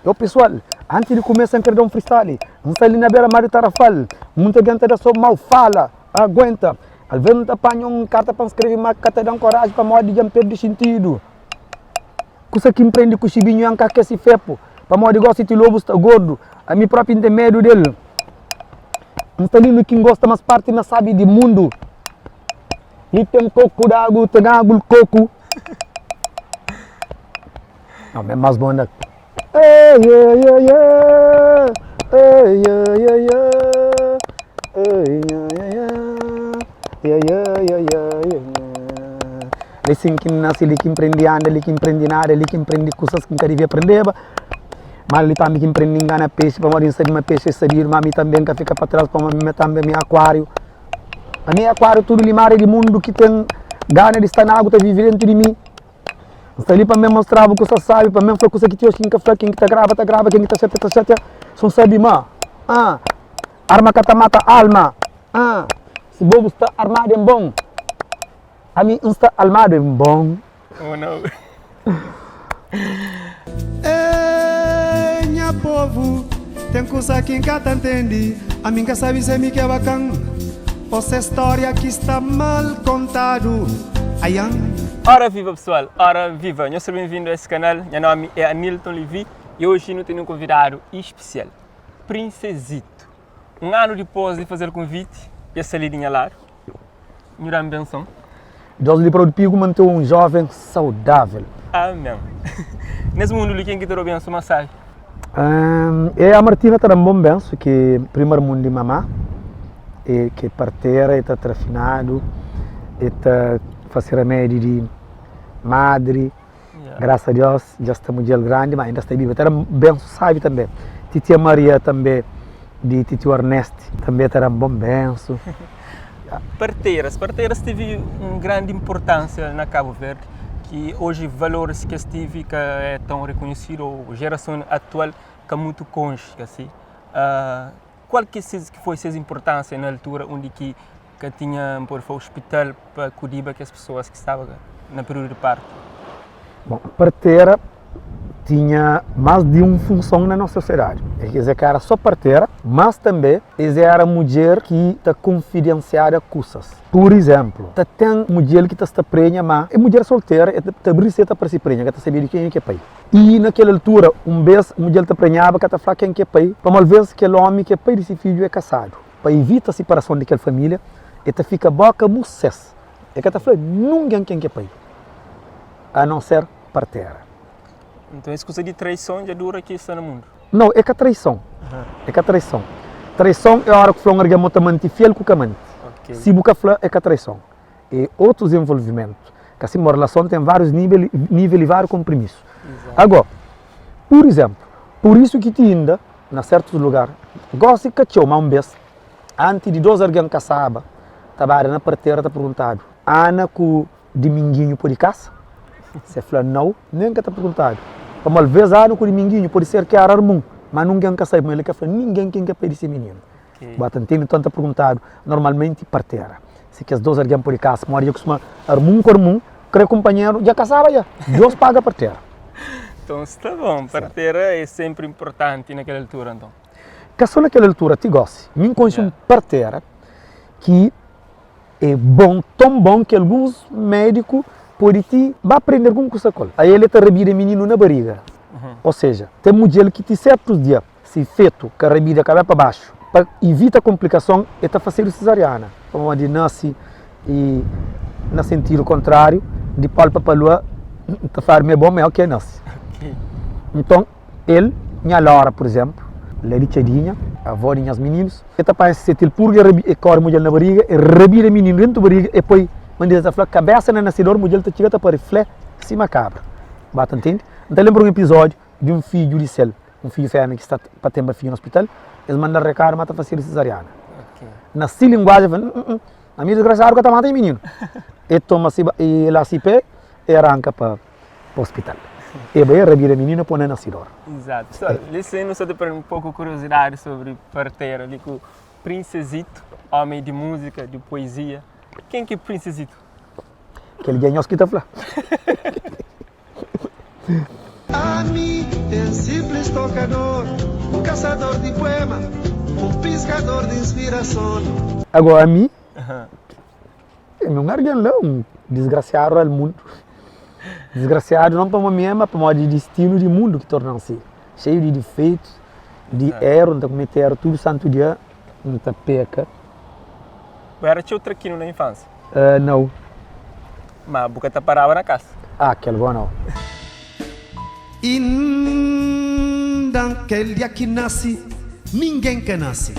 Yo pesoal, antis di kumesa N kre da un freestyle N sta li na bera mar di Tarrafal Munta algen ta da so mau fala, aguenta Alvês N ta panha un karta pa N skrebe ma ka ta da-m koraji pamodi dja N perde xintidu Kusa ki N prende ku Xibinhu N ka kese fepu pamodi gosi ti lobu sta gordu Ami propi N ten medu del N sta li nu ki N gosta mas parti ma sabi di mundu Li ten koku d'agu, ten agu-l koku Não, é mais bom da. Ei, ei, ei, ei, ei, ei, ei, ei, ei, ei, ei, ei, ei. Li ki N nase, li ki N prende anda, li ki N prende nada, li ki N prende kusas ki N ka devia prendeba. Má li tanbe ki N prende ngana pexi, pamodi N sabe ma pexi é sabidu, má mi tanbe N ka fika pa tras, pamodi mi tanbe mi é akuáriu. Ami é akuáriu, tudu limária di mundu ki ten gana di sta na agu ta vive dentu di mi. N sta li pa N ben mostra-bu kusa sábi, pa N ben fla kusa ki ti oxi ki N ka fla. Ken ki ta graba, ta graba, ken ki ta xatia, ta xatia. So N sabe ma, ah, arma ka ta mata alma, ah, si bo bu sta armadu en bon, ami N sta almadu en bon. Oh no. Ei, nha povu, ten kusa ki N ka ta ntende Ami N ka sabe si é mi ki é bakan Ô se stória ki sta mal kontadu Aian. Ora viva pessoal, ora viva! Nhos seja bem-vindo a esse canal. Nha nome é Anilton Levy e hoje nu tem um convidado especial, Princesito. Um ano depois de fazer o convite, ele está ali de nha lado. Nhu da-m benson. Deus libra-u di pigu, mante-u un jóven saudável. Amén. Nes mundu li, ken ki ta da-u benson más sábi? É a Martina ta da-m bon bensu, ki é prima irmon di mamá, e ki é partera, e ta tra finadu, e ta fase ramedi di madri. Grasa a Deus, dja sta mudjer grandi, ma inda sta biba. Ta da-m bensu sábi tanbe. Titia Maria tanbe, di titiu Arnesti, tanbe ta da-m bon bensu. Parteiras. Parteiras tevi un grandi inpurtánsia na Kabu Verdi, ki oji valoris ki es tevi ka é tãu rekonhesidu ô jerason atual ka mutu konxe asi. Kual ki foi ses inpurtánsia na altura undi ki ka tinha, N pode fla, ospital pa kudiba kes pesoas ki staba na períodu di partu? Bon, partera tinha más di un funson na nos sosiedadi. É kes é ka éra sô partera, mas tanbê es éra mudjer ki ta konfidensiada kusas. Pur izénplu, ta ten mudjer ki ta sta prenha, má é mudjer soltera, el ta abri se ta parse prenha, ka ta sabia di kenha ki é pai. I na kel altura, un bês mudjer ta prenhaba ka ta fla ken ki é pai, pamodi alvês kel ómi ki é pai di se fidju é kasadu. Pa ivita siparason di kel família, el ta fika bóka musés. El ka ta fla nungen ken ki é pai, a non ser partera. Nton, es kuza di traison dja dura ki sta na mundu? Nau, é ka traison. É ka traison. Traison é óra ku fla un algen ma bu ta mante fiel ku ka mante. Si bu ka fla, é ka traison. É otus envolvimentu. Ka sima, relason ten várius nível, nível i várius konprimisu. Agó, pur izénplu, pur isu ki ti inda, na sértus lugar, gósi ka txeu, má un bês, anti di dos algen kasaba, ta bada na partera ta perguntadu, Ana ku Diminginhu pode kasa? Se fla nau, nen ka ta perguntadu. Pamodi alvês Ana ku Diminginhu pode ser ki éra armun, má ningen ka sabe, pamodi el ka fla ningen ken ki é pai di se mininu. Ba ta ntende? Nton ta perguntadu normalmenti partera si kes dos algen pode kasa, pamodi dja kustuma armun ku armun kre kunpanheru dja kasaba dja, Deus paga partera. Nton sta bon, partera é senpri inportanti na kel altura nton. Ka so na kel altura, ti gosi. Mi N konxe un partera ki é bon, ton bon ki alguns médiku pode ti ba prende algun kusa ku el. Ael el ta rabida mininu na bariga. Ô seja, ten mudjer ki ti sertus dia Si fetu ka rabida kabé pa baxu, pa ivita konplikason e ta fasedu sezariana, pamodi nasi e na sentidu kontrariu di pol pa palua, ta fladu ma e bon ma e ok nasi. Nton el, nha Lora pur izenplu, la di Txadinha, avó di nhas mininus, e ta panha se setil purga e kori mudjel na bariga, e rabida mininu dentu bariga e poi mandisa ta fla kabesa na nasidor mudjel ta txiga ta pari flé sima kabra. Ba ta ntende? N ta lenbra un episodiu di un fidju di sel, un fidju fémia ki sta pa tenba fidju na ospital, es manda-l rekadu ma ta fasedu sezariana. Na si linguajen, el fla, N-n-n, ami disgrasiadu ka ta mata nha mininu. E toma si, e la si pé, e ranka pa pa ospital. E bai, e rabida mininu, e pô na nasidor. Izatu. Pessoal, li sin nu sta ta prende un poku kuriosidadi sobri partera li ku Princezito, omi di múzika, di poezia. Ken ki é Princezito? Kel dja é nhos ki ta fla. Ami é un simplis tokador, un kasador di puema, un piskador di inspirason. Agora ami é un argen la, un disgrasiadu al mundu. Disgrasiadu non pamo mi é, ma pamodi distinu di mundu ki torna-m si. Xeiu di difeitus, di eru, N ta kumete eru tudu santu dia, N ta peka. Bu éra txeu trakinu na infánsia? Nau. Ma bu ka ta paraba na kasa? Ah, kel gó nau. Inda kel dia ki nase, ningen ka nase.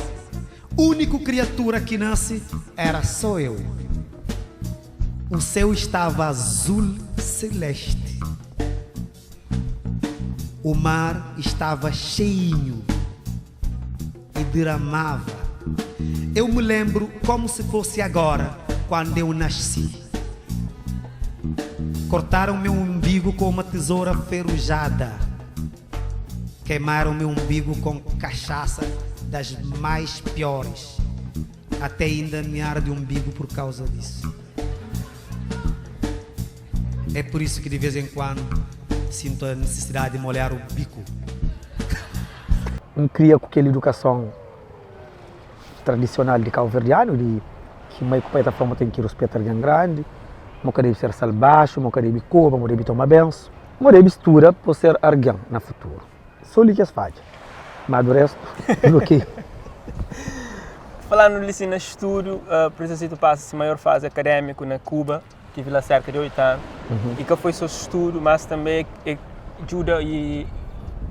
Úniku kriatura ki nase éra sô eu. O céu estava azul celeste. O mar estava cheinho e derramava. Eu me lembro como se fosse agora, quando eu nasci. Cortaram meu umbigo com uma tesoura ferrujada. Queimaram meu umbigo com cachaça das mais piores. Até ainda me arde o umbigo por causa disso. É por isso que de vez em quando sinto a necessidade de molhar o bico. N kria ku kel idukason tradisional di kauverdianu di ki mai ku pai ta fla ma ten ki ruspeta algen grandi, ma ka debe ser salbaxu, ma ka debe koba, ma debe toma bensu, ma debe studa pa ser argen na futuru. So li ki es fadja, ma du restu tudu ok. Falandu li si na studu, Princesito pasa si maior fazi akademiku na Kuba. Tive la serka di 8 anu e ka foi so studu mas tanbe e djuda e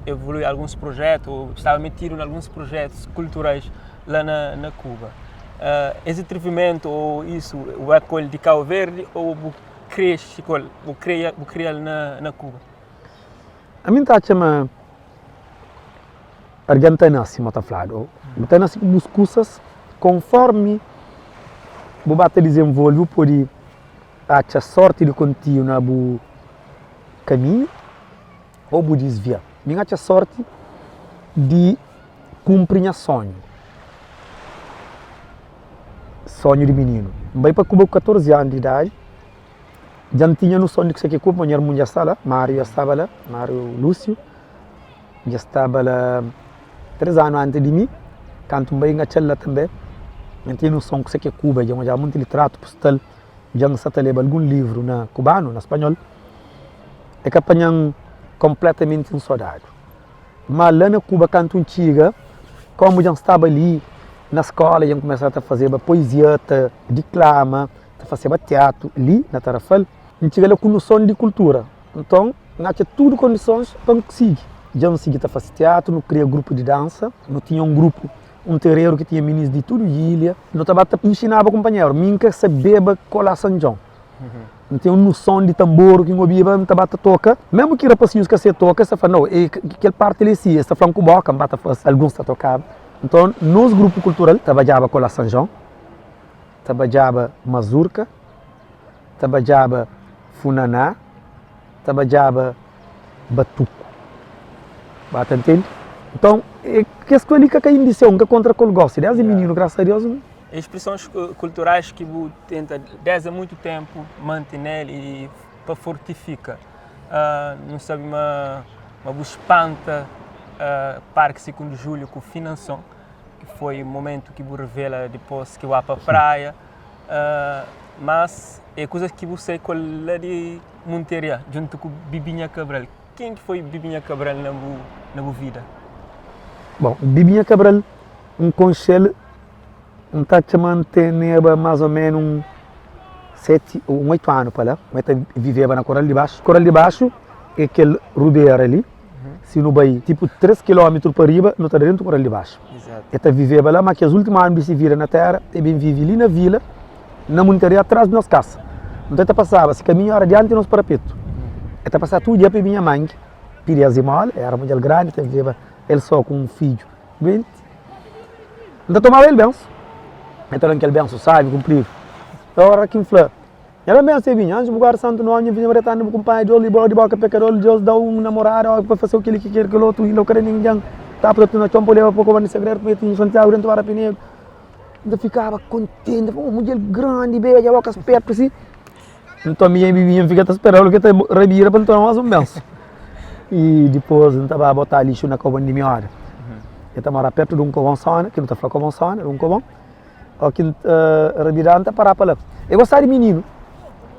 evolui alguns projetu, staba metidu na alguns projetus kulturais la na na Kuba. Es atrevimentu ou isu bu bai ku el di Kau Verdi ou bu kresci ku el, bu kria bu krial na na Kuba? Ami N ta atxa ma algen ta nase, sima ta fladu, bu ta nase ku bus kusas konformi bu ba ta dizenvolve bu pode atxa sorti di kontinua bu kaminhu ô bu disvia. Mi N atxa sorti di kunpri nha sonhu, sonhu di mininu. N bai pa Kuba ku 14 anu di idadi. Dja N tinha noson di kuzê ki é Kuba, nha irmon dja sta la, Máriu dja staba la, Máriu Lúsiu dja staba la 3 anu antis di mi, kantu N bai N atxa-l la tanbê, N tinha noson kuzê ki é Kuba, dja N odjaba monti litratu pustal, dja N sa ta leba algun livru na kubanu, na spanhol, e ka panha-m konpletamenti nsodadu. Má la na Kuba kantu N txiga, kómu dja N staba li na skóla dja N kumesa ta fazeba poezia, ta diklama, ta faseba tiatu li na Tarrafal, N txiga la ku noson di kultura, nton N atxa tudu kondisons pa N sigi. Dja N sigi ta fase tiatu, nu kria grupu di dansa, nu tinha un grupu, un tereru ki tinha minis di tudu ilha, nu ta ba ta inxinaba kunpanheru. Mi N ka sabeba kolá Sanjon, N tinha un noson di tanboru ki N obiba, N ta ba ta toka, mesmu ki rapasinhus ka se toka, es ta fla, nau, kel parti li é si, es ta fla-m ku boka, N ba ta fase, alguns ta tokaba. Nton, nos grupu kultural ta badjaba kolá Sanjon. Ta badjaba mazurka, ta badjaba funaná, ta badjaba batuku. Ba ta ntende? Nton, e kes kuza li ka kai-m di séu, N ka kontra ku el gosi. Desdi mininu, grasa a Deus, N. Expresons kulturais ki bu tenta desdi muitu tenpu mante nel i pa fortifika. Nu sabe ma bu spanta Parki 5 di Julhu ku Finanson. ki foi momentu ki bu revela dipôs ki bu ba pa praia, mas é kuzas ki bu sai ku el la di Monteria djuntu ku Bibinha Cabral. Ken ki foi Bibinha Cabral na bu na bu vida? Bon, Bibinha Cabral N konxe-l N ta atxa ma N teneba más o menu un seti un oitu anu pa la, ma el ta viveba na Koral di Baxu. Koral di Baxu é kel rubera li. Si nu bai tipu 3 kilómetru pa riba, nu ta da dentu Koral di Baxu. E ta viveba la, ma kes últimu anu di se vida na téra, e ben vive li na vila, na Monteria, atras di nos kasa. Nton e ta pasaba, se kaminhu éra dianti di nos parapetu. E ta pasaba tudu dia pa e binha mangi, pidi azimóla, e éra mudjer grandi, ta viveba el sô ku un fidju duenti. N ta tomaba el bensu. E ta da-m kel bensu sábi, kunpridu. Óra ki N fla, Nha ben ben se binha, anju bu guarda santu nomi, nha filha Maria ta anda bu kunpanha, Deus librau di boka pekador, Deus dau un namorada, oki pa faseu kili ki kel otu, inda bu ka da ningen tapa ta tuna txon pa leba pa koba di segredu, pa meti Santiagu dentu bara pinedu. N ta fikaba kontenti, oh mudjer grandi, beja, boka spertu si. Nton mi nha bibinha N fika ta sperau ke ta rabira pa N toma mas un bensu. I dipôs N ta ba botá lixu na kobon di Mióda. El ta mora pértu di un kobon sóna, ki nu ta fla kobon sóna, di un kobon. Ó ki N ta rabidá, N ta pará pa la. El gostá di mininu.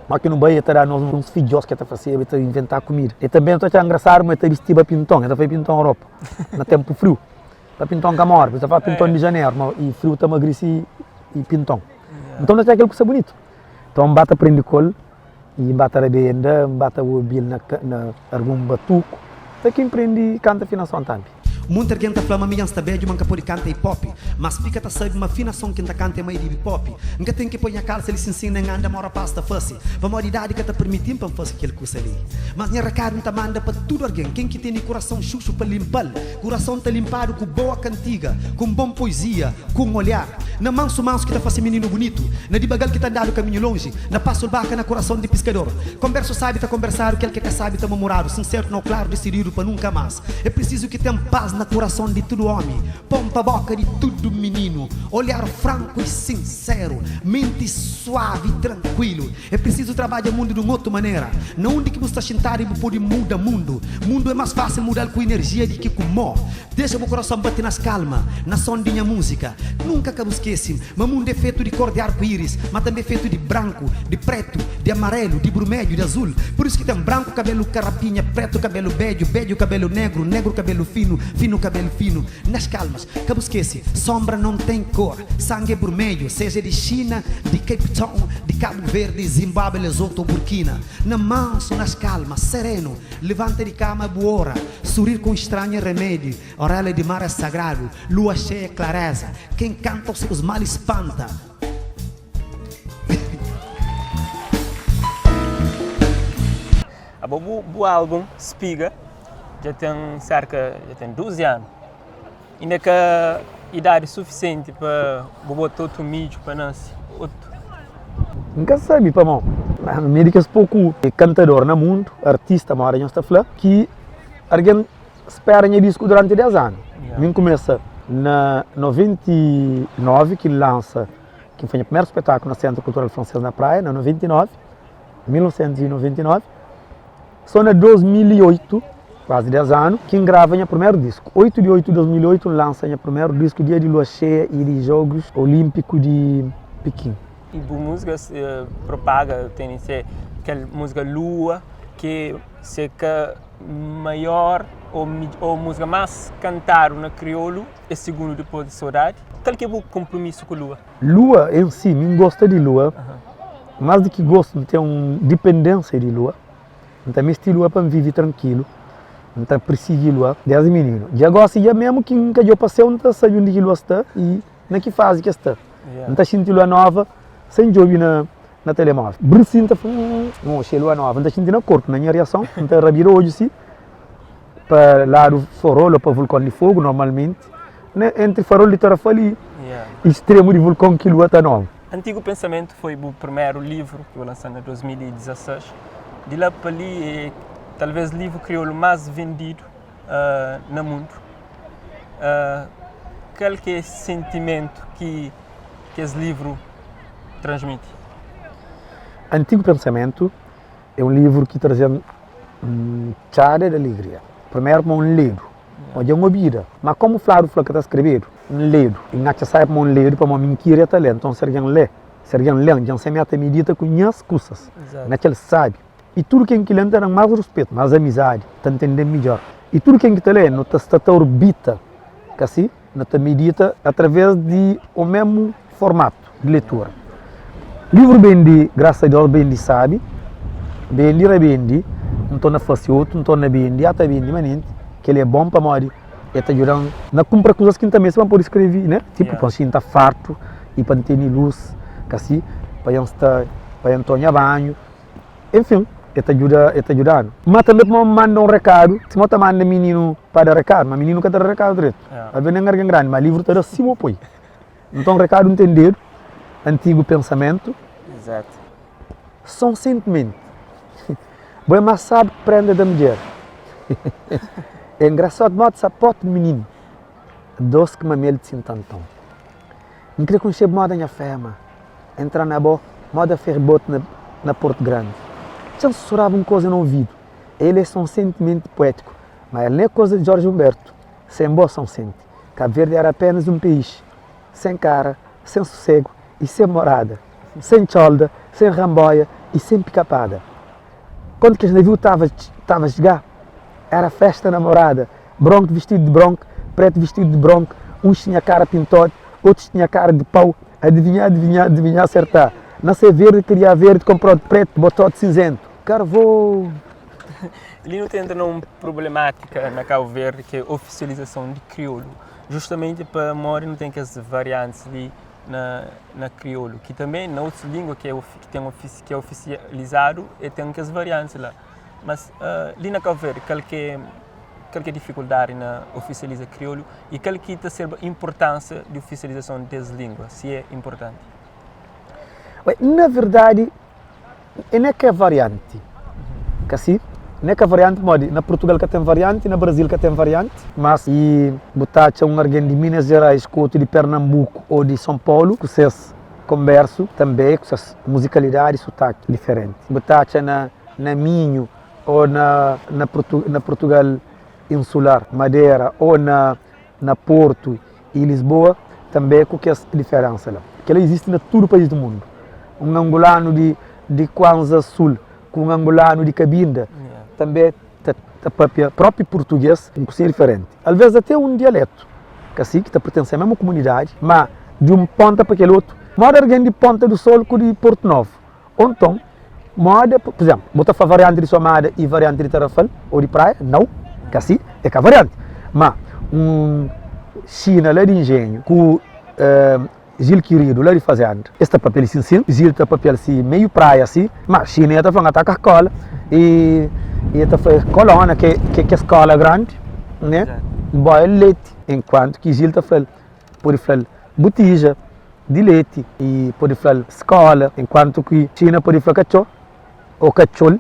Ó ki nu bai, el ta da nos uns fidjós ki el ta faseba, el ta inventá kumida. El tanbe, N ta atxá ngrasadu ma el ta bistiba pinton, el ta fai pinton ropa na ténpu friu, pa pinton ka móre. El ta fla pinton di janeru, ma i friu ta magrisi i pinton. Nton, nu ta atxá kel kusa bunitu. Nton, N ba ta prende ku el. I N ba ta rabenda, N ba ta obi-l na na argun batuku, ta ki N prende kanta afinason tambi. Munti argen ta fla ma mi dja N sta bedju ma N ka pode kanta hip hop Mas fika ta sabe ma afinason ki N ta kanta é mai di hip hop N ka ten ki poi nha kalsa li sin sin nen anda mo rapaz ta fase Pamodi idadi ka ta permiti-m pa N fase kel kusa li Mas nha rekadu N ta manda pa tudu argen Ken ki tene kurason xuxu pa linpa-l Kurason ta linpadu ku boa kantiga Ku un bon poizia, ku un olhar Na mansu mansu ki ta fase mininu bunitu Na dibagal ki ta andadu kaminhu lonji Na pasu-l baka na kurason di piskador. Konbersu sabi ta konbersadu, kel ke ka sabi ta murmuradu. Sinseru nau klaru disididu pa nunka mas. É prisizu ki ten pas na kurason di tudu omi, pon pa boka di tudu mininu, olhar franku i sinseru, menti suavi i trankuilu. É prisizu trabadja mundu di un otu manera. Na undi ki bu sta xintadu i bu pode muda mundu. Mundu é mas fasil muda-l ku inerjia di ki ku mo. Dexa bu kurason bati nas kalma, na son di nha múzika. Nunka ka bu skese ma mundu é fetu di kor di arku-íris, ma tanbe é fetu di branku, di pretu, di amarelu, di brumedju, di azul. Pur isu ki ten branku kabelu karapinha, pretu kabelu bedju, bedju kabelu negru, negru kabelu finu, finu kabelu finu. Nas kalmas, ka bu skese, sonbra non ten kor, sangi é brumedju, seja di Xina, di Cape Town, di Kabu Verdi, Zimbábue, Lesoto ou Burkina. Na mansu, nas kalma, serenu. Levanta di kama bu ora Surir ku un stranhu é remedi Orela di mar é sagradu Lua xeia é klareza Ken kanta os seus males spanta. Abo bu bu álbum Spiga dja ten serka dja ten 12 anu. Inda ka idadi sufisienti pa bu bota otu midju pa nase otu. N ka sabe pamó, ma mi é di kes poku kantador na mundu, artista moda nhos ta fla, ki argen spera nha disku duranti 10 anu. Mi N kumesa na 99 ki N lansa, ki foi nha primeru spetakulu na Sentru Kultural Fransês na Praia, na 99, 1999. Só na 2008, kuazi 10 anu, ki N grava nha primeru disku. 8 di 8 di 2008 N lansa nha primeru disku Dia di Lua Xeia i di Jogus Olínpiku di Pikin. I bu múzikas propaga tene se kel múzika Lua ki se ka maior ou múzika más kantadu na kriolu é sigundu dipôs di Sodadi. Kal ki é bu konpromisu ku Lua? Lua en si, mi N gosta di lua, más di ki gostu N ten un dipendénsia di lua. N ta meste lua pa N vive trankilu, N ta pirsigi lua desdi mininu. Dja gósi dja mésmu ki N ka djo pa séu N ta sabe undi ki lua sta i na ki fazi ki el sta. N ta xinti lua nova sen djobe na na telemóvel. Brsi N ta fla, N oxi é lua nova. N ta xinti na korpu, na nha riason, N ta rabida odju si pa ladu Farol ô pa Vulkon di Fogu, normalmenti, na entri Farol di Tarrafal i istremu di vulkon ki lua ta nova. Antigu Pensamentu foi bu primeru livru ki bu lansa na 2016. Di la pa li é talvês livru kriolu más vendidu na mundu. Kal ki é sentimentu ki es livru transmiti? Antigu Pensamentu é un livru ki traze-m txada di alegria. Primeru pamodi N ledu, pamodi dja N obida, ma komu fladu fla ka ta skrebedu, N ledu i N atxa sabi pamodi N ledu pamodi mi N kiria ta lé. Nton si algen lé, si algen lé-m dja N sa mi ata midita ku nhas kusas, N atxa-l sabi. I tudu ken ki lé-m ta da-m más ruspetu, más amizadi, ta ntende-m midjór. I tudu ken ki ta lé, nu ta sta ta orbita, ka si? Nu ta midita através di omésmu formatu di letura. Livru bendi, grasa a Deus, bendi sabi, bendi rabendi, N torna fase otu, N torna bendi, ata bendi manenti, kel-li é bon pamodi el ta djuda-m na kunpra kuzas ki N ta meste pa N pode skrebe, né? Tipu pa N xinta fartu i pa N tene lus, kasi, pa N sta, pa N tonha banhu. Enfin, e ta djuda, e ta djuda-nu. Ma tanbe pamodi N manda un rekadu, sima ta manda mininu pa da rekadu, ma mininu ka ta da rekadu dretu. Alvês nen algen grandi, ma livru ta da sima bu poi. Nton rekadu ntendedu, antigu pensamentu. Son sentimentu. Bo é más sábi ki prenda da mudjer. É ngrasadu modi sapoti mininu, dos ki mamel di sintanton. N kre konxe-b moda nha fema Entra na bo moda feribot na Porto Grande Txa-m susuraba un koza na ovidu El é so un sentimente puétiku. Ma el n'é koza di Jorge Humberto, sen bo Sonsente. Cabo Verde era apenas un país sen kara, sen susegu i sen morada, sen txolda, sen ramboia i sen pikapada. Kónde kes naviu tava tava txgá, era festa na morada, bronk vistidu di bronk, pretu vistidu di bronk, uns tinha kara pintóde, otus tinha kara di pau, adivinhá, adivinhá, adivinhá, asertá. Nasê verde, kriá verde, konpróde pretu, botóde sinzentu. Karvô! Li nu ta entra na un problemátika na Kabu Verdi ki é ofisializason di kriolu. Justamenti pamodi nu ten kes variantis li na na kriolu, ki tanbe na otus lingua ki é ki ten ki é ofisializadu e ten kes variantis la. Mas li na Kabu Verdi kal ki é kal ki é difikuldadi na ofisializa kriolu i kal ki ta serba inpurtansia di ofisializason des lingua, si é inpurtanti? Na verdadi E n'é ka varianti, ka si? N'é ka varianti pamodi na Purtugal ka ten varianti, na Brazil ka ten varianti, mas i bu ta atxa un argen di Minas Gerais ku otu di Pernambuku ô di São Paulo ku ses konbersu tanbe ku ses muzikalidadi i sutaki diferenti. Bu ta atxa na na Minhu ô na na na Purtugal insular, Madera ô na na Portu i Lisboa tanbe ku kes diferensa la. Kela izisti na tudu país di mundu. Un angulanu di di Kwanza Sul ku un angulanu di Cabinda tanbe ta ta papia propi purtuges un kusinha diferenti. Alves ate un dialetu ka si ki ta pertense a mesmu kumunidadi, ma di un ponta pa kel otu, moda argen di Ponta do Sol ku di Porto Novo. Ô nton, moda, pur izénplu, bu ta fla varianti di Somada i varianti di Tarrafal ô di Praia? Nau, ka si, é ka varianti. Má, un Xina la di Engenhu ku Gil Kiridu la di Fazenda, es ta papia-l sin-sin, Gil ta papia-l si meiu Praia si, má Xina e ta fla, N ta ka kola, i e ta fla kolona, ki é kes kola grandi, né, boia leti, enkuantu ki Gil ta fla-l, pode fla-l botija di leti i pode fla-l skola, enkuantu ki Xina pode fla katxor ô katxol,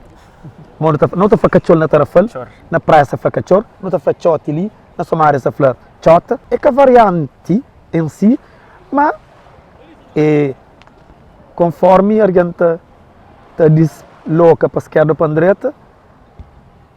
ma nu ta nu ta fla katxol na Tarafal, na Praia es ta fla katxor, nu ta fla txoti li, na Somada es ta fla txota. É ka varianti en si, ma é konformi algen ta ta disloka pa skerda ô pa ndreta,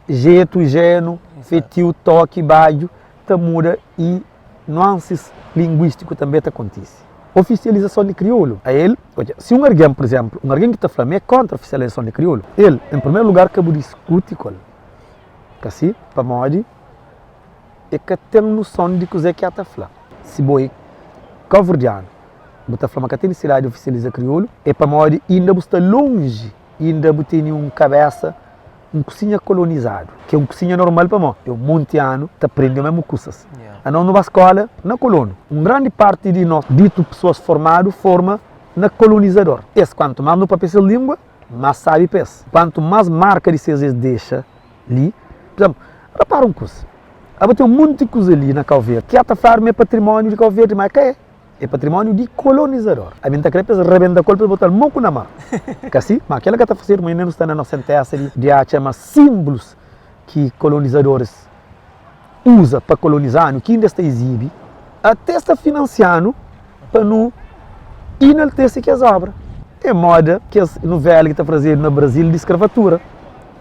jetu, jenu, fetiu, toki, badju ta muda i nuansis linguistiku tanbe ta kontise. Ofisializason di kriolu, a el, odja, si un argen, pur izenplu, un argen ki ta fla ma e kontra ofisializason di kriolu, el, en primeru lugar, ka bu diskuti ku el, ka si? Pamodi e ka ten nuson di kuze ki a ta fla. Si bo e kauverdianu, bu ta fla ma ka ten nisidadi di ofisializa kriolu, e pamodi inda bu sta lonji, inda bu tene un kabesa un kusinha kolonizadu, ki é un kusinha normal pamó é un monti anu ta prende mésmu kusas. Anos nu ba skóla na kolonu. Un grandi parti di nos ditu pesoas formadu forma na kolonizador. Es, kuantu más nu papia ses língua, más sábi pa es. Kuantu más marka di ses es dexa li. Pur izénplu, rapara un kusa, aba ten un monti kusa li na Kau Verdi ki ata fladu ma é patrimóniu di Kau Verdi, má ka é. É patrimóniu di kolonizador. Ami N ta kre pa es rebenta ku el pa es bota-l moku na mar. Ka si? Ma kela ka ta fasedu, ma inda nu sta na nosentésa di di atxa ma sínbulus ki kolonizadoris uza pa koloniza-nu, ki inda es ta izibi, ate es ta finansia-nu pa nu inaltese kes óbra. É móda kes nuvéla ki ta fazedu na Brazil di skravatura.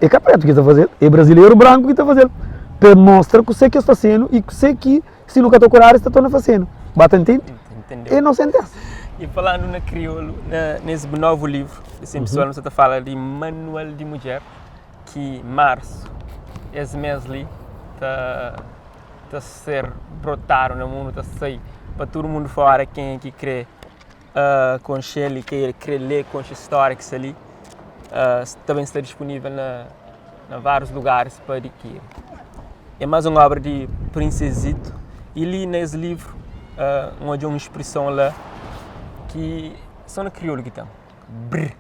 É ka prétu ki ta faze-l, é brazileru branku ki ta faze-l, pa e mostra kusé ki es fasenu i kusé ki Si nu ka ta kuradu, es ta torna fasenu. Ba ta ntende? Entendeu. É nos sentensa. E falando na kriolu, na, nesse novo livro, assim, pessoal, nós ta fala de Manual de Mulher, que março, esse mês li, ta, ta ser brotado na mundo, ta sai pa todo mundo fora, quem é que crê uh, conche-l e que crê ler, conche a história que está ali, uh, também está disponível na, na vários lugares pa adquiri. É mais un obra di Princesito y li na es livru uh, N odja un exprison la ki só na kriolu ki ten, brr.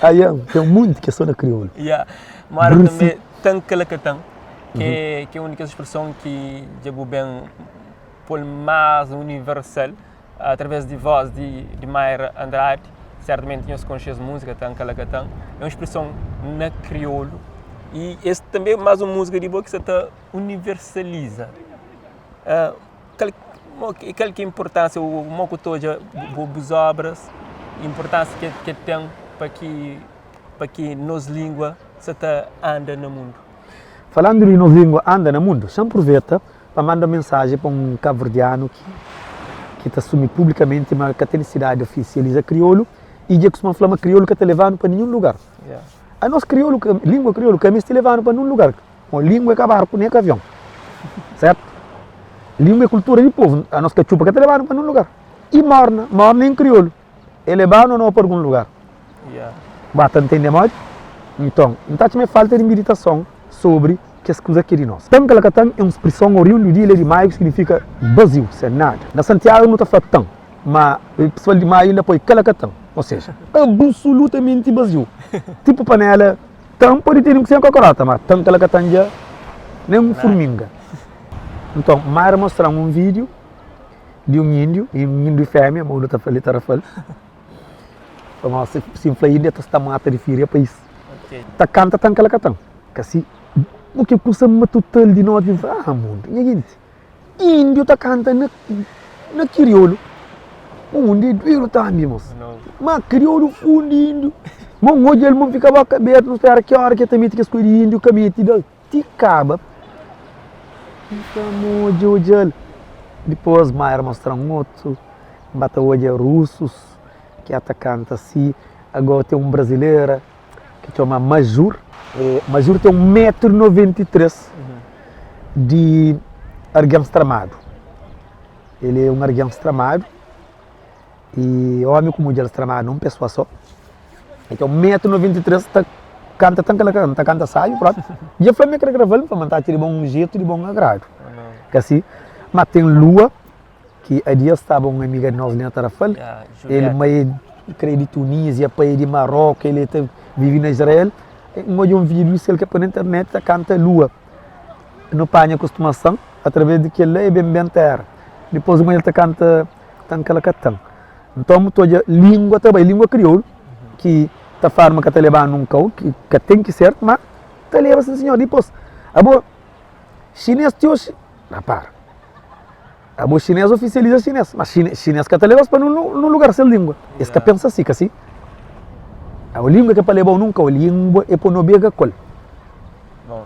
Aian, ten munti ki é só na kriolu. Yeah. Mora tanbe tan kalakatan, ki é, ki é un di kes expreson ki dja bu ben pô-l más universal através di vós di, di Mayra Andrade, certamente nhos konxe es múzika, Tan Kalakatan, é un spreson na kriolu y es tanbe é más un múzika di bo ki sa ta universaliza. Uh, kal, kal ki é inpurtánsia, ô mo ku ta odja bu, bus obras, inpurtánsia ke, ke ten pa ki, pa ki nos língua sa ta anda na mundu? Falandu di nos lingua anda na mundu, xa N pruveta pa manda un mensajen pa un kabuverdianu ki ki ta asumi publikamenti ma ka ten nisidadi di ofisializa kriolu i dja kustuma fla ma kriolu ka ta leva-nu pa ninhun lugar. Anos kriolu, lingua kriolu ka meste leva-nu pa ninhun lugar. Bom, lingua é ka barku nem ka avion, certo? Lingua é kultura di povu, anos katxupa ka ta lebanu pa ninhun lugar. I morna, morna em kriolu, é lebanu ou nau pa algun lugar. Ba ta ntende modi? Nton, N ta atxa ma é falta di miditason sobri kes kuza ki é di nos. Tan kalakatan é un sprison oriundu di ilha di Maio ki signifika baziu, sen nada. Na Santiagu nu ta fla tan, ma pesoal di Maio inda poi kalakatan, ou seja, absulutamenti baziu, tipu panela. Tan pode tene un kokorota, ma tan kela ka tan dja nen un furminga. Nton, Mayra mostra-m un vídiu di un índiu, un índiu fémia, ma nu ta fla li Tarrafal, pamodi si N fla índia ta sta mata di firia país. Ta kanta tan kela ka tan. Kasi, bu ke kusa matutal di noti, N fla, ah mundu, nha ginti. Índio ta kanta na na kiriolu. Undi é dueru tambi mos. Ma kiriolu fundi índio. Ma un odja-l ma un fika boka abertu, nu spera ki ora ki el ta mete kes kuza di índio ka mete dal ti kaba. N fla ma odja odja-l. Dipôs Mayra mostra-m otu, N ba ta odja rusus ki a ta kanta si. Agora ten un brazilera ki txoma Majur. Majur ten 1 metru 93 di argen stramadu. El é un argen stramadu y omi ku mudjer stramadu na un pesoa so. El ten 1 metru 93 ta kanta tan kala ta kanta sabi propi. Dja fla ma el kre grava-l, N fla ma N ta atxa di bon jetu, di bon agradu. Ka si? Ma ten lua. Ki a dia staba un amiga di nos li na Tarrafal, el mai é kre di Tunísia, pai é di Maroku, el ta vive na Israel. N odja un vídiu sel ke poi na internet ta kanta lua. Nu panha kustumason através di kel la e ben ben tera. Dipôs un el ta kanta tan kalakatan. Nton bu ta odja língua ta bai, língua kriolu ki ta fladu ma ka ta lebanu un kau ki ka ten ki ser, ma ta leba sin sinhor. Dipôs abo xinês ti oxi, rapara. Abo xinês ofisializa xinês, ma xinês ka ta leba-s pa nun lugar ses língua. Es ka pensa si, ka si? Abo língua ke pa leba-u nunka, o língua é pa no bega ku el. Bom,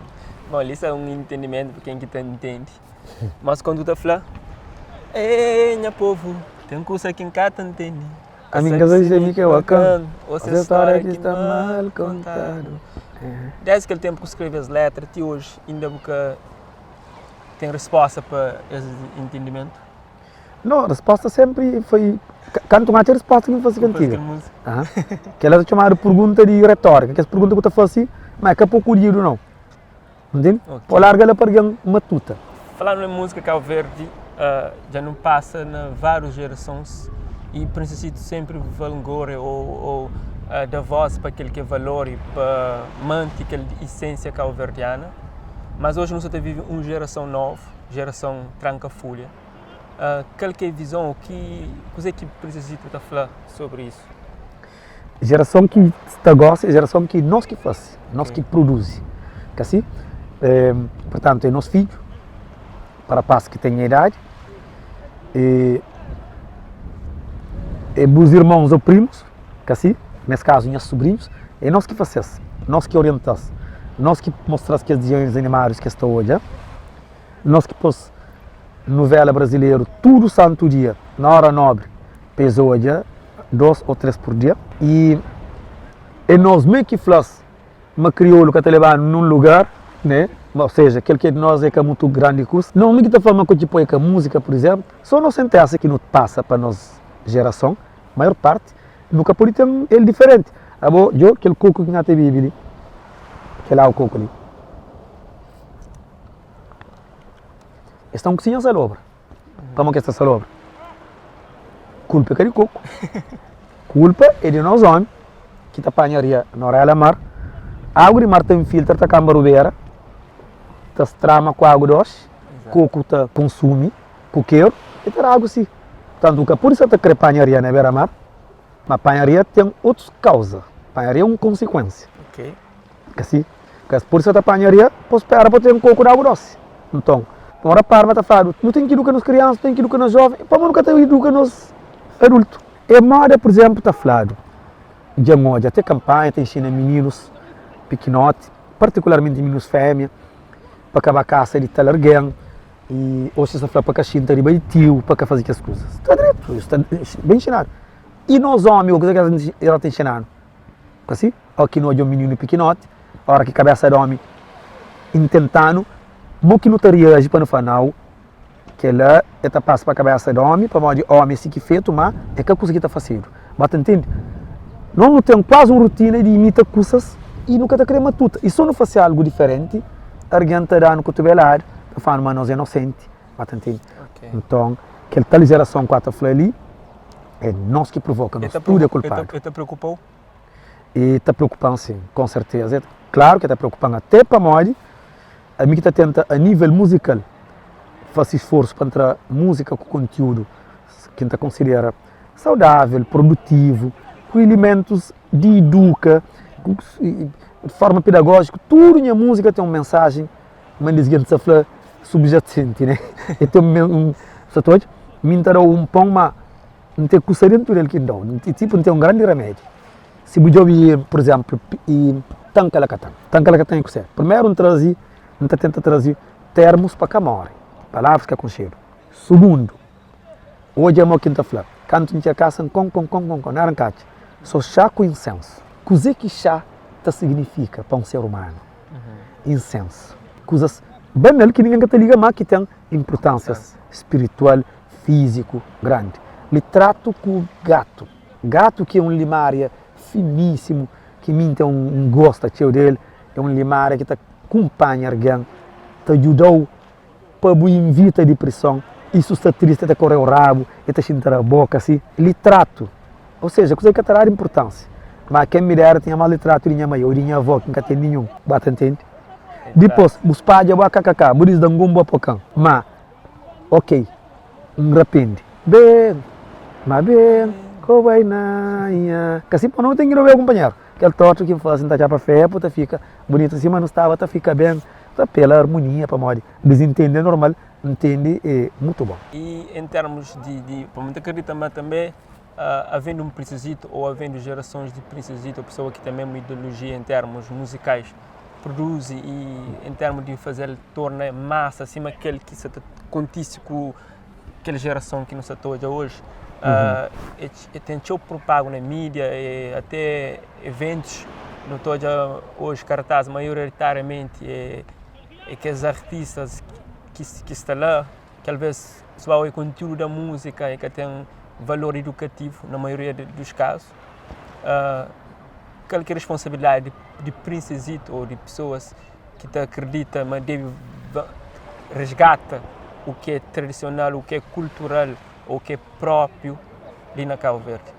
bom, li sta un entendimentu pa ken ki ta ntende. Mas kondu ta fla, Ê, nha povu, ten kusa ki N ka ta ntende. Ka Ami N sabe ka sabe si si mi mi ki ke wakan, wakan ô o se se stória stória ki ki sta mal mal kontadu. kontadu. Desdi kel tenpu ku skrebe es letra ti oji inda bu ka Ten resposta pa es entendimentu? No, resposta sempri foi kantu N atxa resposta ki N fasi kantiga. Kela ta txomadu pergunta di retórika, kes pergunta ku ta fasi ma é ka pa okudidu nau, ntende? Pa larga la pa algen matuta. Falando em música Cabo Verde dja nu pasa na várius jerasons i prinsisitu sempri valngore ou da voz pa kel ki é valor i pa manti kel isensia kabuverdiana. Mas oji nu sta ta vive un jerason novu, jerason tranka fulha. Kal ki é vizon ô ki kuzê ki Prinsesito ta fla sobri isu? Jerason ki sta gosi é jerason ki nos ki fase, nos ki produzi, ka si? Purtantu é nos fidju, pa rapaz ki ten nha idadi, é bus irmons ô primus. Ka si? Nes kazu, nhas subrinhus, é nos ki fase-s, nos ki orienta-s, nos ki mostra-s kes dizenhus animadus ki es ta odja, nos ki pô-s nuvéla brazileru tudu santu dia, na óra nobri, pa es odja dos ô tres pur dia. I é nos mê ki fla-s ma kriolu ka ta lebanu nun lugar, né? Ou seja, kel ki é di nos é ka mutu grandi kusa. Nos mê ki ta fla ma kutxipoi é ka múzika, pur izénplu, sô nos senténsa ki nu pasa pa nos jerason. Maior parti nu ka pode ten el diferenti. Abo djo kel koku ki nha ta bibi li, kel agu koku li. Es ta un kusinha salobra. Pamo ki es ta salobra? Kulpa é ka di koku. Kulpa é di nos omi ki ta panha ria na orela mar. Agu di mar ta infiltra, ta kanba rubera, ta strama ku agu doxi, koku ta konsumi. Kukeru e ta da agu si. Tantu ka pudi sa ta kre panha ria na bera mar, ma panha ria ten otus kauza. Panha ria é un konsikuensia. Ka si? Ka es pudi sa ta panha ria pa spera pa ten koku di agu dosi. Nton, un rapar ma ta fladu, nu ten ki iduka nos kriansa, nu ten ki iduka nos joven, pamodi nu ka ta iduka nos adultu? É moda, pur izenplu, ta fladu, dja N odja te kanpanha ta inxina mininus pikinoti, partikularmenti mininus femia. pa ka ba kasa di tal argen, i oxi es ta fla pa ka xinta riba di tiu, pa ka faze kes kuzas. Sta dretu, sta ben nxinadu. I nos omi, o kuze ki el ta nxinanu? Ka si? O ki nu odja un mininu pikinoti, ora ki kabesa di omi intentanu, mo ki nu ta reaji pa nu fla, nau, Kela e ta pasa pa kabesa di omi, pamodi omi é si ki fetu, ma é ka kusa ki ta fasedu. Ba ta ntende? Nos nu ten kuazi un rutina di imita kusas i nu ka ta kre matuta. I so nu fase algu diferenti, argen ta danu kutubelada, ta fla-nu ma nos é nosenti. Ba ta ntende? Nton, kel tal jerason ku a ta fla li, é nos ki provoka, nos tudu é kulpadu. E ta preokupa-u? E ta preokupa-m sin, konserteza. Klaru ki e ta preokupa-m, ate pamodi Ami ki ta tenta a nível muzikal fase sforsu pa N tra múzika ku kontiúdu ki N ta konsidera saudável, produtivu, ku ilimentus di iduka, ku di forma pedagójiku. Tudu nha múzika ten un mensajen, ma di gentis ta fla subjasenti, ne? E ten un, sa ta odja? Mi N ta da-u un pon, ma N ten kusa dentu del ki N da-u. Tipu N ten un grandi ramedi. Si bu djobe, pur izénplu, Tankalakatan. Tankalakatan é kuzê? Primeru N traze, N ta tenta traze termus pa ka móre, palavras ka konxedu. Sugundu, odja mo ki N ta fla, kantu N txega kasa N kon kon kon kon kon, nada N ka atxa, so xá ku insensu. Kuzê ki xá ta signifika pa un ser umanu? Insensu. Kuzas banal ki ningen ka ta liga má ki ten inpurtánsia spiritual, fíziku grandi. Litratu ku gatu. Gatu ki é un limária finísimu, ki mi N ten un gosta txeu di el, é un limária ki ta kunpanha argen, ta djuda-u pa bu invita diprison, i si bu sta tristi el ta kore-u rabu, el ta xinta na boka si. Litratu, ou seja, kuza ki ka ta dadu inpurtánsia, má ken mi dera tinha más litratu di nha mai ou di nha avó ki N ka ten ninhun, bu ta ntende? Dipôs, bu spadja bu akakaka, bu disdangun bu apokan, má. Ok, N rapende. Ben, ma ben, ko bai na nha. Ka si pa no ten ki no bai kunpanheru. Kel tortu ki N fasi, N ta txapa fepu, ta fika bunitu sima nu staba ta fika ben. Ta pela armonia pamodi disintende é normal, ntende é mutu bon. I en termus di, di, pamodi N ta kridita ma tanbe havendo un Princezito ou havendo gerasons di Princezito ou pesoa ki ten mesmu ideolojia en termus muzikais, produzi i en termu di fazel torna masa sima kel ki sa ta kontise ku kel jerason ki nu sa ta odja oji e ten txeu propagu na mídia e ate eventus nu ta odja oji kartaz maioritariamenti é kes artistas ki sta la ki alvês si ba odja kontiúdu da múzika e ka ten valor idukativu na maioria dos kazu. Kal ki é responsabilidadi di prinsezito ou di pesoas ki ta akredita ma debe resgata u ki é tradisional, u ki é kultural ou ki é própriu li na Kabu Verdi?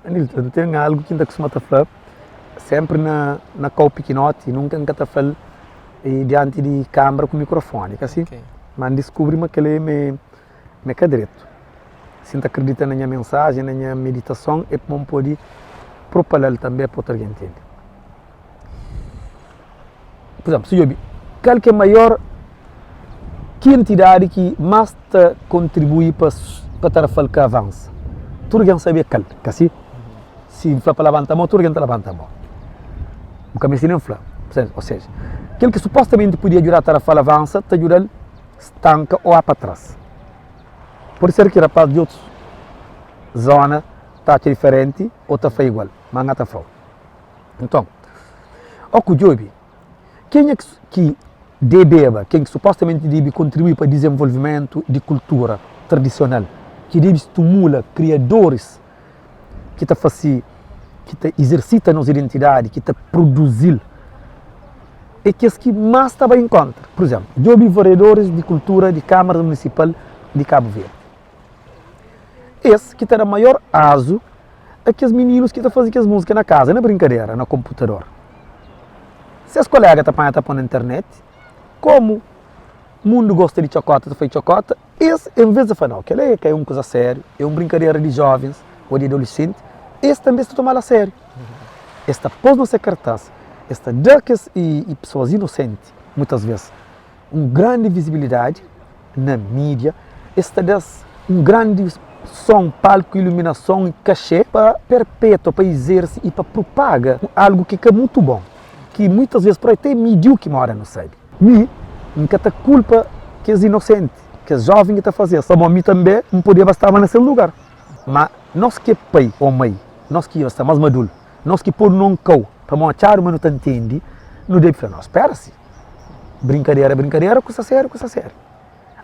Anilton, ten algu ki N ta kustuma ta fla senpri na na kau pikinoti, nunka N ka ta fla-l dianti di kanbra ku mikrofoni, ka si? Ma N diskubri ma kel-li ma é ka dretu. Si N ta kridita na nha mensajen, na nha meditason, é pamodi N pode propala-l tanbe pa otu algen ntende. Pur izénplu, si djobe kal ki é maior, ki entidadi ki más ta kontribui pa pa Tarrafal ka avansa? Tudu algen sabe é kal, ka si? Si N fla pa labanta mô, tudu algen ta labanta mô. Bu ka meste nen fla. Ô seja, kel ki supostamenti podia djuda Tarrafal avansa, ta djuda-l stanka ô pa tras. Pode ser ki rapaz di otus zona ta atxa diferenti ô ta fla igual, ma N ka ta fla-u. Nton, ó ku djobe, kenha ki debeba, ken ki supostamenti debe kontribui pa dizenvolvimentu di kultura tradisional, ki debe stumula kriadoris ki ta fase, ki ta izersita nos identidadi, ki ta produzi-l, é kes ki más ta bai en kóntra. Pur izénplu, djobe vereadoris di kultura di Kámara Munisipal di Kabu Verdi. Es ki ta da maior azu a kes mininus ki ta faze kes múzika na kaza, na brinkadera, na konputador. Ses koléga ta panha ta pô na internet, komu mundu gosta di txokóta, ta faze txokóta, Es, en vez di fla, Nau, kel-la é ka é un kuza sériu, é un brinkadera di jóvens ô di adolesenti, es tanbê es ta toma-l asériu. Es ta pô-s na se kartás, es ta da kes pesoas inosenti, muitas vês, un grandi vizibilidadi na mídia, es ta da-s un grandi son, palku, iluminason i kaxê pa perpétua, pa izerse i pa propaga algu ki ka mutu bon, ki muitas vês por aí até é mídiu ki móda nu sabe. Mi, N ka ta kulpa kes inosenti, kes jóven ki ta faze-s, pamodi mi tanbê N podeba staba na ses lugar. Má, nos ki é pai ô mai, nos ki sta más maduru, nos ki podu na un kau pamodi atxadu ma nu ta ntende, nu debe fla, Spera si! Brinkadera é brinkadera, kusa sériu é kusa sériu.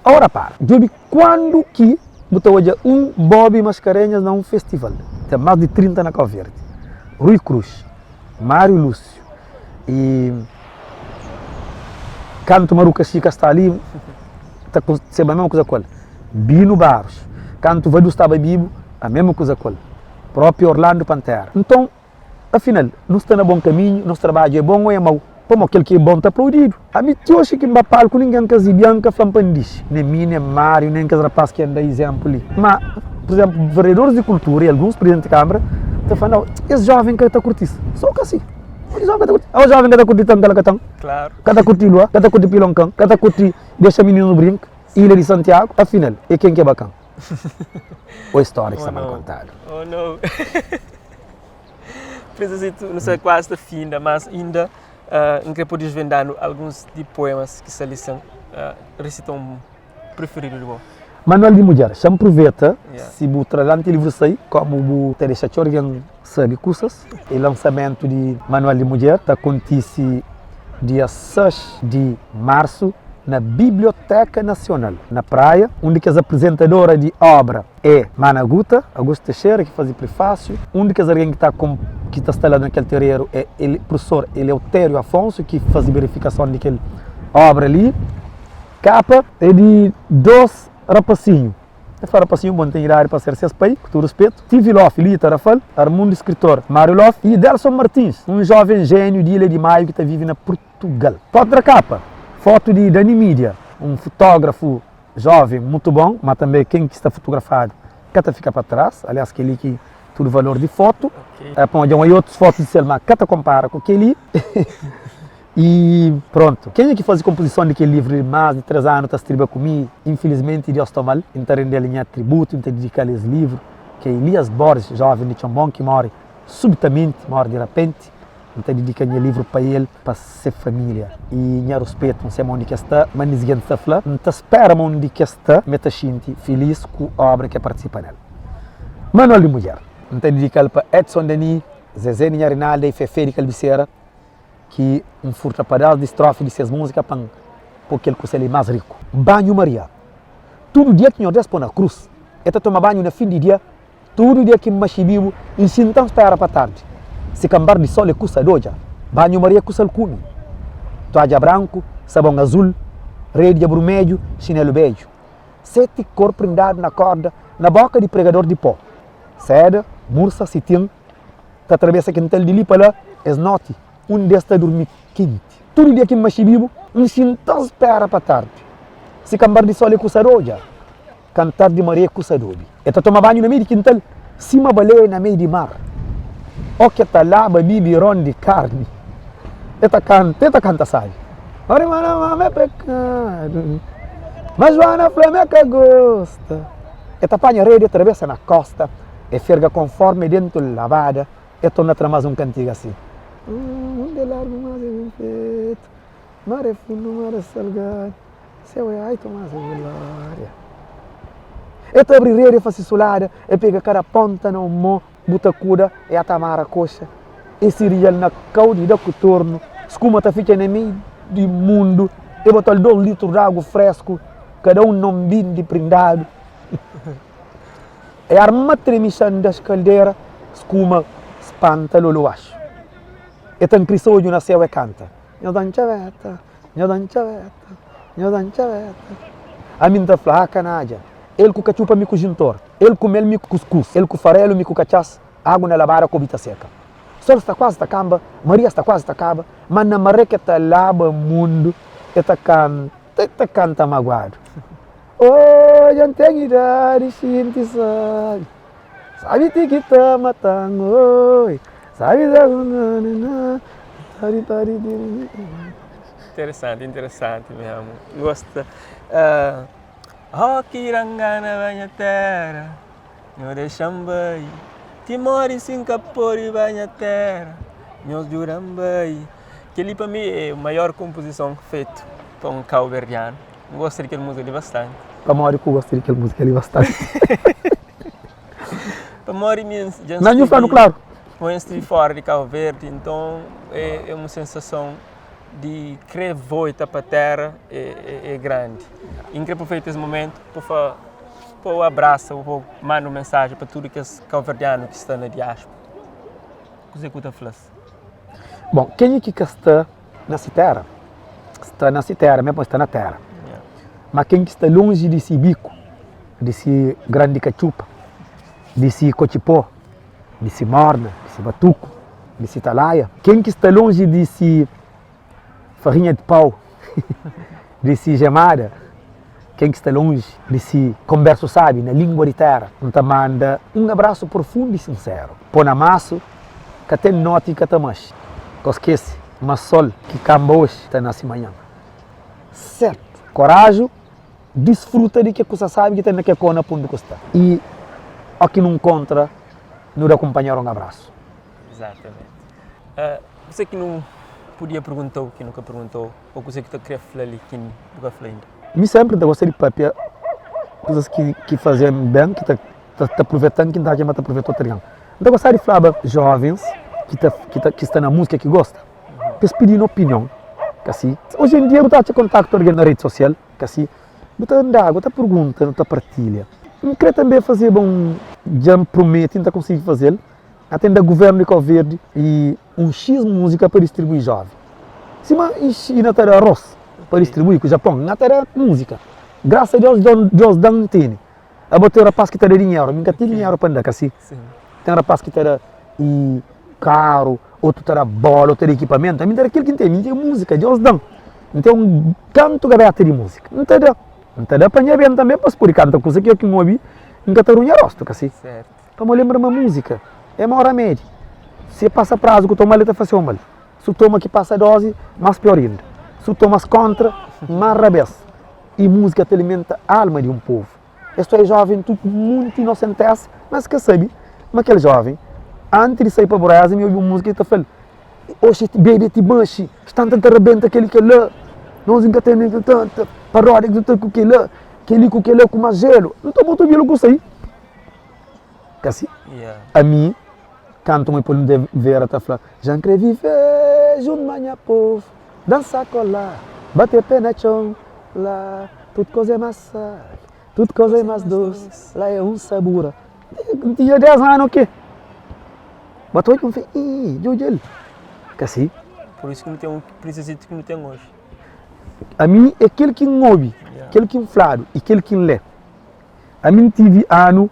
Ora para, djobe kuandu ki bu ta odja un Bob Mascarenhas na un festival. Ten más di 30 na Kau Verdi. Rui Cruz, Mário Lúcio y kantu Maruka Xika sta li ta seba mesma kuza ku el. Bino Barros, kantu Vadu staba bibu a mesma kuza ku el. Propi Orlando Pantera. Nton, Afinal, nu sta na bon kaminhu, nos trabadju é bon ô é mau? Pamodi kel ki é bon ta aplaudidu. Ami ti oxi ki N ba palku ningen ka zibia-m, ka fla-m pa N dixi. Nen mi, nen Máriu, nen kes rapás ki N da izénplu li. Má, pur izénplu, vereadoris di kultura i alguns prizidenti di kanbra ta fla, Nau, es jóven ka ta kurti-s. Sô ka si. Es jóven ka ta kurti. Aos jóven ka ta kurti tan kalakatan, ka ta kurti lua, ka ta kurti pilonkan, ka ta kurti dexa mininu brinka, Ilha di Santiagu. Afinal, é ken ki é bakan? Ô história ki sta mal kontadu. Oh no. Princesito, nu sta kuazi ta finda, mas inda uh, N kre pode desvendanu alguns di poemas ki sta li sen uh, resita un preferidu di bo. Manual di mudjer, xa N pruveta si bu tra-l anti livru sai, komu bu ta dexa txeu algen sabe kusas. E lansamentu di Manual di Mudjer ta kontise dia 6 di marsu na Biblioteka Nasional, na Praia. Un di kes aprizentadora di obra é Mana Guta, Augusto Teixeira, ki faze prefásiu. Un di kes algen ki ta ki ta sta la na kel tereru é prufesor Eleutério Afonso, ki faze berifikason di kel obra li. Kapa é di dos rapasinhu. El fla rapasinhu bo N ten idadi pa ser ses pai, ku tudu ruspetu. Tivi Lofi, li di Tarrafal, Armundu skritor Mário Lofi y Delson Martins, un joven jéniu di Ilha di Maio ki ta vive na Purtugal. Fotu da kapa, fotu di Dani Media, un futógrafu joven mutu bon, ma tanbe ken ki sta futugrafadu ka ta fika pa tras, aliás kel-li ki tudu valor di fotu. Pamodi dja N oia otus fotu di sel ma ka ta konpara ku kel-li. I prontu. Kenha ki faze konpozison di kel livru li más di 3 anu ta striba ku mi, infilismenti Dios toma-l. N ta rende-l nha tributu, N ta didika-l es livru, ki é Elias Borges, jóven di Txonbon ki móre subitamenti, móre di rapenti. N ta didika nha livru pa el, pa se família. I nha ruspetu, N sai ma undi ki es sta, ma nisgentis ta fla, N ta spera ma undi ki es sta, ma e ta xinti filis ku óbra ki e partisipa nel. Manual di Mudjer. N ta didika-l pa Edson Dani, Zezé di Nha Rinalda i Fefe di Kalbisera. Ki N furta padás di strofi di ses múzika pa N po kel kusa li más riku. Banhu Maria. Tudu dia ki Nhordes po na krus, E ta toma banhu na fin di dia. Tudu dia ki N maxi bibu, N sinta N spera pa tardi. Si kanbar di sol é kusa d'odja, banhu Maria é kusa-l kume. Tuadja branku, sabon azul, redja brumedju, xinelu bedju. Seti kor prindadu na korda, na boka di pregador di po. Seda, mursa, sitin. Ta trabesa kintal di li pa la es noti undi es ta durmi kinti. Tudu dia ki N maxi bibu, N sinta N spera pa tardi. Si kanbar di sol é kusa d'odja, kantar di maré é kusa d'obi. E ta toma banhu na mei di kintal sima baleia na mei di mar. O ke ta laba bibiron di karni, e ta kanta, e ta kanta sabi. Ora ma ma é pekadu, ma Joana fla ma e ka gosta. E ta panha redi, e trabesa na kosta. E ferga konformi dentu labada, e torna tra mas un kantiga si. Mundu é largu mas é ben fetu, mar é fundu mar é salgadu, séu é altu mas é glória. E ta abri redi e fasi sulada, e pega kada ponta na un mo, bu ta kuda, e ata mara koxa, e sirijal na kau di da ku tornu, skuma ta fitxa na meiu di mundu, e botal dos litru di agu fresku, kada un na un bindi prindadu. E arma tremi xan das kaldera skuma spanta loloaxu. E ta nkrisa odju na séu e kanta, Nhos da-m txabeta, nhos da-m txabeta, nhos da-m txabeta. Ami N ta fla, Ah, kanadja! El ku katxupa mi ku jintor, el ku mel mi ku kuskus, el ku farelu mi ku katxas, agu na labada kobi ta seka. Sol sta kuazi ta kanba, Maria sta kuazi ta kaba, ma na maré ke ta laba mundu e ta kanta, e ta kanta maguadu. Oh, dja N ten idadi, xinti sabi, sabi ti ki ta mata-m, oi, sabi tari tari tiri. Interesanti, interesanti mesmu. N gosta. Uh, oh, ki rangana ba nha tera, nho dexa-m bai. Ti mori si N ka pode ba nha tera, nhos djuda-m bai. Kel-li pa mi é maior konpozison fetu. Pa un kauberdianu. N gosta di kel múzika li bastanti. Pamodi ku gosta di kel múzika li bastanti? Pamodi mi dja N Nhu fla-nu klaru. Pamodi N stive fora di Cabo Verde, nton é un sensason di kre volta pa tera é grandi. I N kre aproveita es momentu pa fla, pa bu abrasa, pa bu manda un mensajen pa tudu kes kauverdianu ki sta na diáspora. Kuzê ki bu ta fla-s? Bon, kenha ki ka sta na si tera, sta na si tera mesmu, sta na tera. Ma ken ki sta lonji di si biku, di si gran di katxupa, di si kotxipó, di si morna, di si batuku, di si talaia, ken ki sta lonji di si farinha di pau, di si gemada, ken ki sta lonji di si konbersu sabi na lingua di tera, N ta manda un abrasu profundu i sinseru. Po na masu ka ten noti ka ta maxi. Ka skese ma sol ki kanba oxi ta nasi manhan. Sertu! Koraju, disfruta di ke kusa sabi ki ten na ke kona pundi ku sta. I o ki nu nkontra, nu da kunpanheru un abrasu. Exatamente. Kuse ki nu podia perguntau ki nu ka perguntau ou kuse ki ta kre fla li ki bu ka fla inda? Mi sempri N ta gosta di papia kusas ki faze-m ben, ki ta ta apruvetan, ki N ta atxa ma ta apruveta otu algen. N ta gosta di flaba jovens ki ta ki ta ki sta na musika ki gosta, pa es pidi-nu opinion, ka si. Oji en dia bu ta atxa kontaktu algen na redi sosial, ka si. Bu ta indaga, bu ta pergunta, nu ta partilha. N kre tanbe fazeba un, dja N prometi N ta konsigi faze-l, atende guvernu di Kau Verdi i un X musika pa distribui joven. Sima Xina ta da aros pa distribui ku Japon, N ta da musika. Grasa a Deus, Deus da-m N tene. Abo ten rapaz ki ta da dinheru, ami N ka ten dinheru pa N da, ka si? Ten rapaz ki ta da i karu, otu ta da bola, otu ta da ekipamentu, ami N ta da kel ki N ten, ami N ten musika, Deus da-m. N ten un kantu gabeta di musika, N ta da. N ta da pa nha ben tanbe pa es pode kanta kusa ki ki N obi, N ka ta runha rostu, ka si? Pamo lenbra ma musika é mau ramedi, si e pasa prazu ku toma-l e ta fase-u mal, si u toma ki pasa dozi, mas pior inda, si u toma-s kontra, mas rabes. I musika ta alimenta alma di un povu. Es tu é joven tu ku munti inosentesa, mas ka sabi ma kel joven anti di sai pa bureza mi obi un musika ki ta fla-l, Oxi bebe ti manxi, sta ta rabenta kel-li kel-la, nos inka tene tanta parodia ki ta ku kel-la, kel-li ku kel-la ku mas jelu. Nton bo ta obi-l ku sai. Ka si? Ami, kantu mui pul N vera ta fla, Já N kre vive juntu ma nha povu, dansa kola, bate pé na txon, la tudu koza é más sabi, tudu koza é más dosi, la é un sabura. N tinha 10 anu ki Ba ta odja, N fla, ih, dja odja-l. Ka si? Pur isu ki nu ten un prinsesita ki nu ten oji. Ami é kel ki N obi, kel ki N fladu i kel ki N lé. Ami N tivi anu,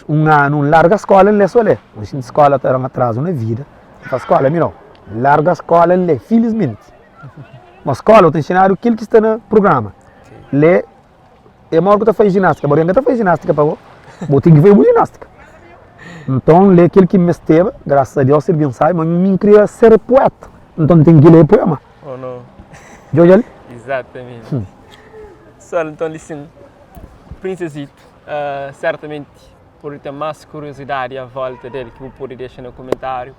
un anu N larga skola N lé so lé. N xinti skola ta da-m atrazu na vida. N fla skola mi nau. N larga skola N lé, filismenti. Ma skola bu ta nxinadu kel ki sta na prugrama. Lé é modi ku ta faze jinástika. Bo ka ta faze jinástika pa bo, bo ten ki faze bu jinástika. Nton N lé kel ki N mesteba, grasas a Deus sirbi-m sabi, ma mi N kria ser pueta. Nton N ten ki lé puema. Dja odja-l? Exatamente. Sol, nton li sin. Prinsesito, sertamenti pode ten más kuriosidadi à volta del ki bu pode dexa na kumentáriu.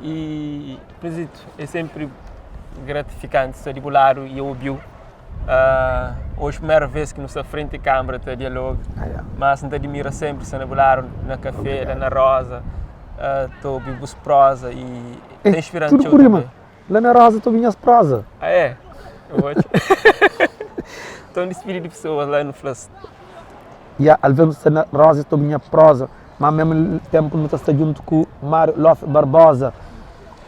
I Prinsesito, é sénpri gratifikanti sta di bu ladu i obi-u. Oji primeru vez ki nu sta frenti kâmara ta dialoga, mas N ta adimira sénpri sta na bu ladu na kafé, la na Rosa, ta obi bus próza i ta inspira-m txeu tanbê. La na Rosa ta obi nhas proza. Ah é? Eu vou te... Então despidi de pessoas lá no fla-s. Ya, alvês nu sta na Rosa ta obi nha proza, ma mesmu tempu nu ta sta djuntu ku Mário Lof Barbosa.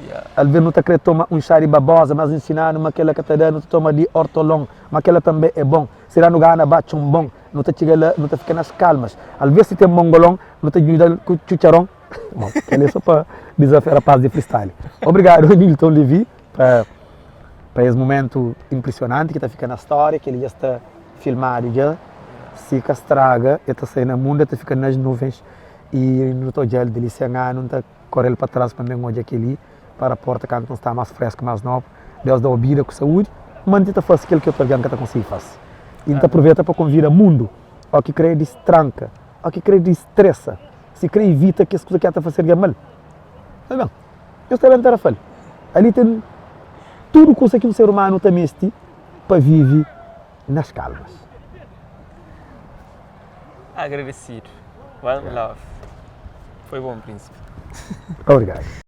Yeah. Alvês nu ta kre toma un xá di babosa, mas nsinanu ma kela ka ta da, nu ta toma di ortolon, ma kela tanbe é bon. Sera nu gana ba txonbon, nu ta txiga la, nu ta fika nas kalmas. Alvês si ten mongolon, nu ta djuda-l ku txutxaron. Bom, kel é só pa dizafia rapaz di freestyle. Obrigadu Nilton Levy pa pa es momentu impresionanti ki ta fika na stória, kel-li dja sta filmadu dja, si ka straga el ta sai na mundu, el ta fika nas nuvens i nu ta odja-l di li 100 anu, N ta kore-l pa tras pa N ben odja kel-li pa raporta kantu N sta más fresku, más novu. Deus da-u bida ku saúdi, mante ta fase kel ki otu algen ka ta konsigi fase. I N ta apruveta pa konvida mundu, ó ki krê distranka, ó ki krê distresa, Si krê ivita kes kuza ki el ta fase algen mal, sta ben. Nhos ta ben Tarafal. Ali ten tudu kuza ki un ser umanu ta meste. pa vive nas calmas. Agradecido. One love. Foi bom, príncipe. Obrigado.